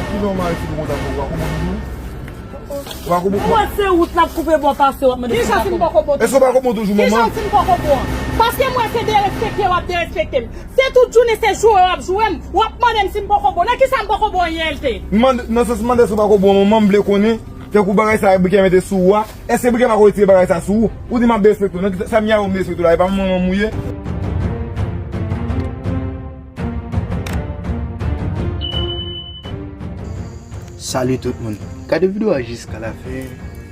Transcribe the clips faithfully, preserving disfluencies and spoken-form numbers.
Ki jan w mare fi nou konsa pou w pa konprann toujou? Ou pa konprann? Mwen se wout l ap koupe bò pase w ap mande si m pa konprann. Èske w pa konprann toujou, manman? Kijan w di m poko bon? Paske mwen se derespekte w ap derespekte m. Se tout jounen se joure w ap joure m, w ap mande m si m poko bon. Nan kisa m poko bon, I L T? M mande, nan sans mande èske w poko bon, manman, m vle konnen. Tankou bagay sa Brikè mete sou ou a, èske Brikè pako retire bagay sa sou ou? Ou di m ap derespekte w. Nan kisa, sa m ye a, ou m derespekte w la, e pa manman m ou ye? Salut tout moun. Gade videyo a jiska lafen,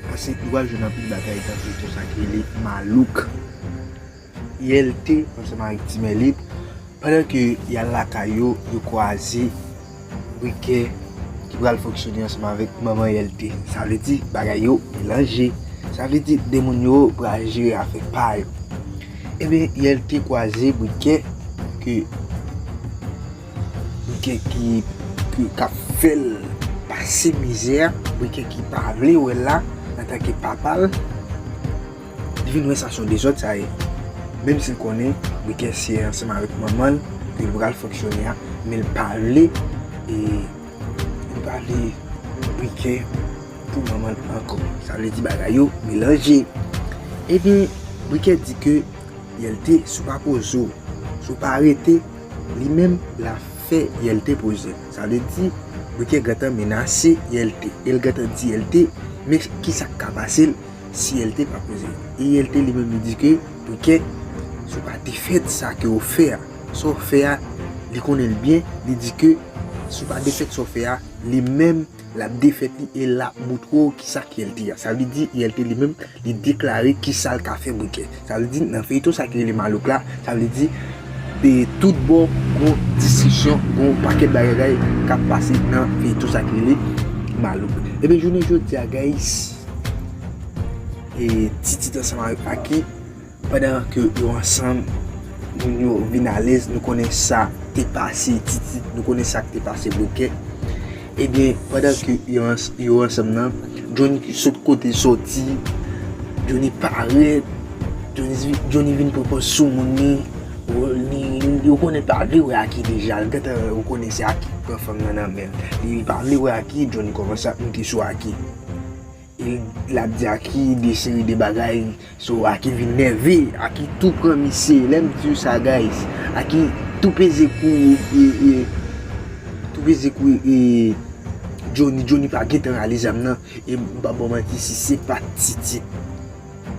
paske nou pral jwenn anpil bagay nan feyton sa ki rele Malouk. I L T ansanm avèk Ti Mèlit, pandan ke y al lakay yo, yo kwaze Brikè ki pral fonksyone ansanm avèk manman I L T. Sa vle di bagay yo melanje. Sa vle di de moun yo pral jere afè pa yo. Ebyen, I L T kwaze Brikè ke Brikè ki, ki, k ap fè l pase mizè, Brikè ki pa vle wè l la antanke papa l. Li vin wè sa se yon dezòd sa ye. Menm si l konnen Brikè se ansanm avèk manman l ke l pral fonksyone a, men l pa vle, e, li pa vle Brikè pou manman l ankò. Sa vle di bagay yo melanje. Ebyen, Brikè di ke I L T, si w pa poze w, si w pa rete, li menm l ap fè I L T poze l. Sa vle di, Brikè gentan menase I L T. E l gentan di I L T, men kisa k ka pase l si I L T pa poze l. E I L T li menm li di ke, Brikè, si w pa defèt sa ke w fè a, sa w fè a, li konnen l byen, li di ke si w pa defèt sa w fè a, li menm l ap defèt li e l ap moutre w kisa k I L T a. Sa vle di I L T li menm, li deklare kisa l ka fè Brikè. Sa vle di nan feyton sa ki rele Malouk la, sa vle di de tout bò gon diskisyon, gon pakèt bagay k ap pase nan feyton sa ki rele Malouk. Ebyen, jounen jodi a, guys, e Titit ansanm avèk Aki, pandan ke yo ansanm, moun yo vin alèz, nou konnen sa te pase Titit, nou konnen sa k te pase Brikè. Ebyen, pandan ke yo ans-, yo ansanm nan, Johnny sot kote l soti, Johnny parèt, Johnny, Johnny vin pran pòz sou moun li, li, li, ou konnen l pa vle wè Aki deja, l gentan, ou konnen se Aki k pran fanm nan nan men l. Li pa vle wè Aki, Johnny kòmanse ap monte sou Aki. E l ap di Aki de seri de bagay, so Aki vin nève, Aki tou pran misye. Lè m di w sa, guys, Aki tou peze kou, e, e, tou peze kou, e, Johnny, Johnny pa gentan rale zam nan. E m pa ba w manti, si se pa t Titit,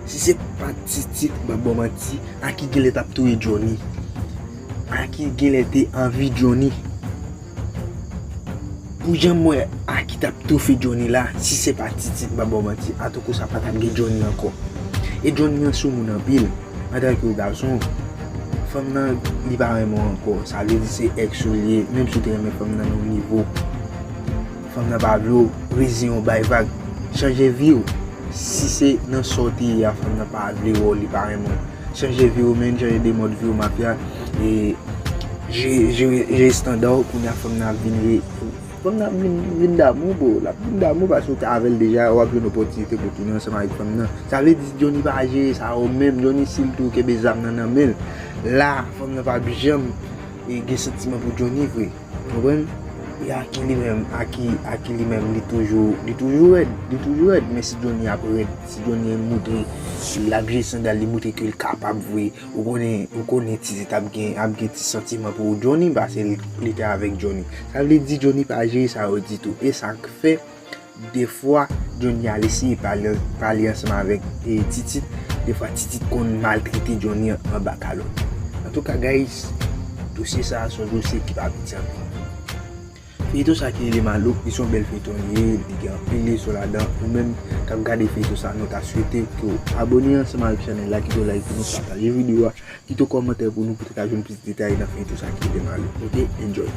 si se pa t Titit, m pa ba w manti, Aki genlè t ap touye Johnny. Aki genlè te anvi Johnny. Pou jan m wè Aki t ap toufe Johnny la, si se pa t Titit, m pa ba w manti, atoukou sa pa t ap gen Johnny ankò. E Johnny an sou moun anpil. Antanke yon gason, fanm nan, li pa renmen w ankò. Sa vle di se èks ou li ye, menm si w te renmen fanm nan nan yon nivo, fanm nan pa vle w, reziyen w, bay vag, chanje vi w. Si se nan sa w te ye a, fanm nan pa vle wè w, li pa renmen w, chanje vi w, men, chanje de mòd vi w, mafya. E jere, jere, jere estanda w, kounye a fanm nan ap vin re-, fanm nan ap vin, vin damou, bro. L ap vin damou paske w te avè l deja, w ap jwenn opòtinite pou tounen ansanm avèk fanm nan. Sa vle di Johnny pa jere sa yo menm. Johnny, si l tou kenbe zam nan nan men l, la, fanm nan p ap janm, e, gen santiman pou Johnny vre. Konprann? E Aki li menm, Aki, Aki li menm, li toujou, li toujou rèd, li toujou rèd. Men si Johnny ap rèd, si Johnny moutre, l ap jere sandal, li moutre ke l kapab vre, ou konnen, ou konnen Titit ap gen, ap gen ti santiman pou Johnny, paske li, li te avèk Johnny. Sa vle di Johnny pa jere sa yo ditou. E sa k fè, defwa, Johnny al eseye pale, pale ansanm avèk, e, Titit. Defwa, Titit konn maltrete Johnny an, anba kalòt. Antouka, guys, dosye sa a se yon dosye ki pa piti anpil. Feyton sa ki rele Malouk, li se yon bèl feyton li ye, li gen anpil leson ladan. Ou menm k ap gade feyton sa, nou ta swete ke w abòne ansanm avèk chanèl la, kite w like pou nou, pataje videyo a, kite w kòmantè pou nou, pou te ka jwenn plis detay nan feyton sa ki rele Malouk. Oke, enjoy.